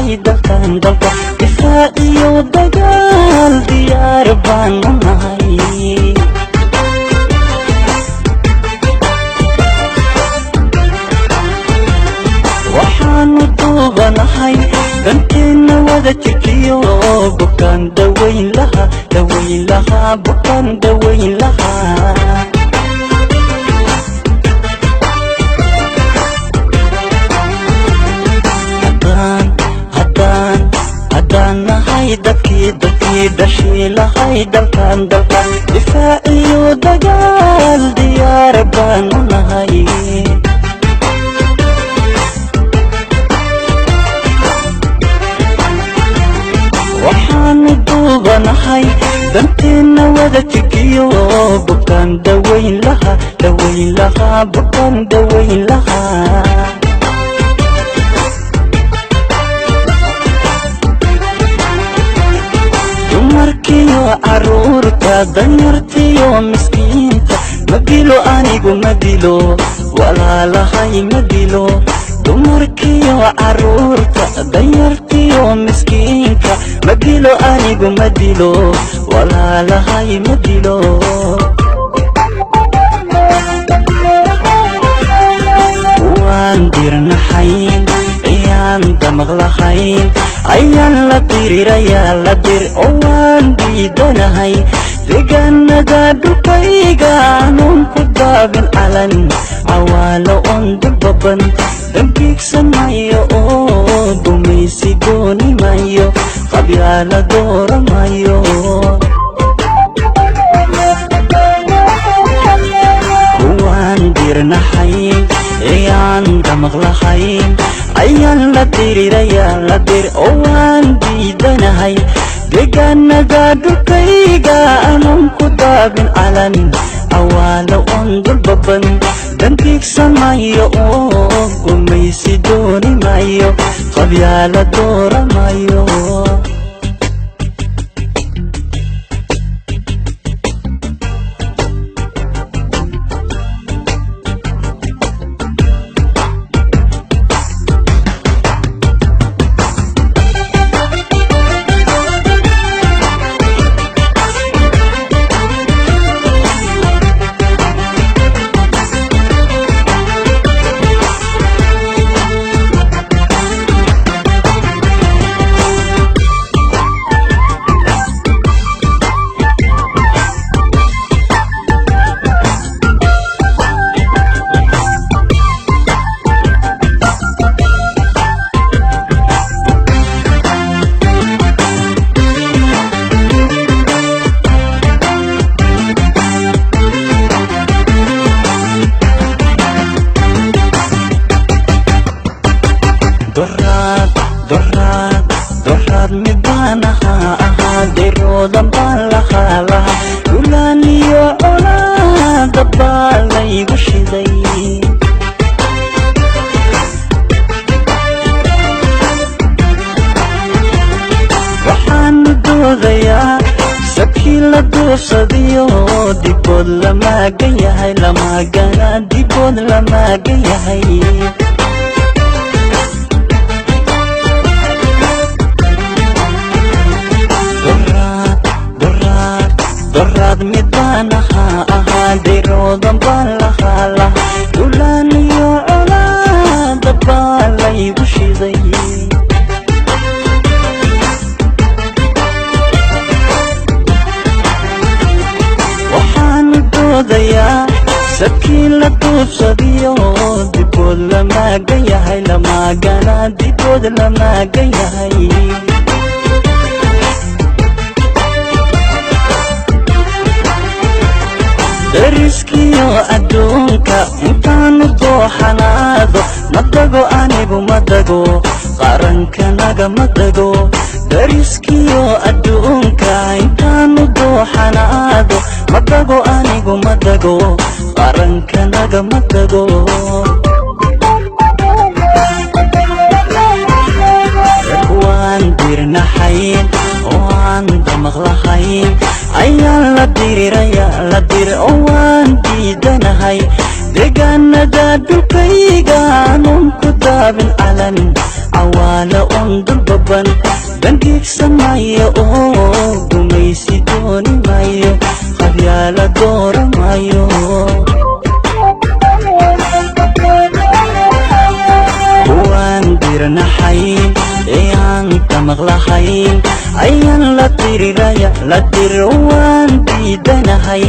nahay dalkan dalka difaac iyo dagaal diyaar baanu nahay. Waxaanu duubanahay danteenna wada jirkiyo bukaan dawayn lahaa, dawayn lahaa, bukaan dawayn lahaa. Haddaan haddaan haddaan nahay dadkii dadkii dhashii lahay dalkan dalka difaac iyo dagaal diyaar baanu nahay. Waxaanu duubanahay danteenna wada jirkiyo bukaan dawayn lahaa, dawayn lahaa, bukaan dawayn lahaa. Dumarkiyo caruurta, danyartiyo miskiinta ma dilo anigu, ma dilo walaalahay, ma dilo. Dumarkiyo caruurta, danyartiyo miskiinka ma dilo anigu, ma dilo walaalahay, ma dilo. Waan dirnaxayn ayaan damaq lahayn ayaan la dirirayaa la dir oo waan diidanahay deegaanada dhulkayga anuun ku daabin calan cawaalo oon dulbaban dangiigsan mayo oo gumaysi dooni mayo, qabyaala dooramayo. Kuwaan dirnaxayn ayaan damaq lahayn ayaan la dirirayaa la dir oo waan diidanahay deegaanada dhulkayga anuun ku daabin calan cawaalo oon dulbaban dangiigsan mayo oo gumaysi dooni mayo, qabyaala dooramayo. Doraad doraad doraad mid baan ahaa ahaa deroodan baan lahaa lahaa dhulaaniyo colaada baa laygu shiday. Waxaanu doodayaa sabkii la duursadiyo dibood lamaagan yahay, lamaagana dibood lamaagan yahay. Doraad doraad doraad mid baan ahaa ahaa deroodan baan lahaa lahaa dhulaaniyo colaada baa laygu shiday. Waxaanu doodayaa sabkii la duubsadiyo dibood lamaagan yahay, lamaagana dibood lamaagan yahay. Dariskiyo adduunka intaanu dooxanaado ma dago anigu, ma dago qarankanaga, ma dago. Dariskiyo adduunka intaanu dooxanaado ma dago anigu, ma dago qarankanaga, ma dago. Waan dirnaxayn oo aan damaq lahayn ayaan la diriraya la dir oo waan diidanahay deegaanada dhulkayga aanun ku daabin calan cawaalo. Cawaala oon dulbaban dangiigsamaayo oo gumaysi dooni maayo, qabyaala doora maayo. Kuwaan dirnaxayn ee aan tamaqlahayn ayaan la tiriraya la tiro, waan diidanahay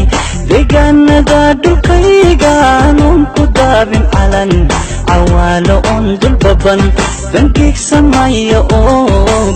deegaanada dhulkayga anuun ku daabin calan. Cawaalo oon dulbaban dangiigsamaayo oo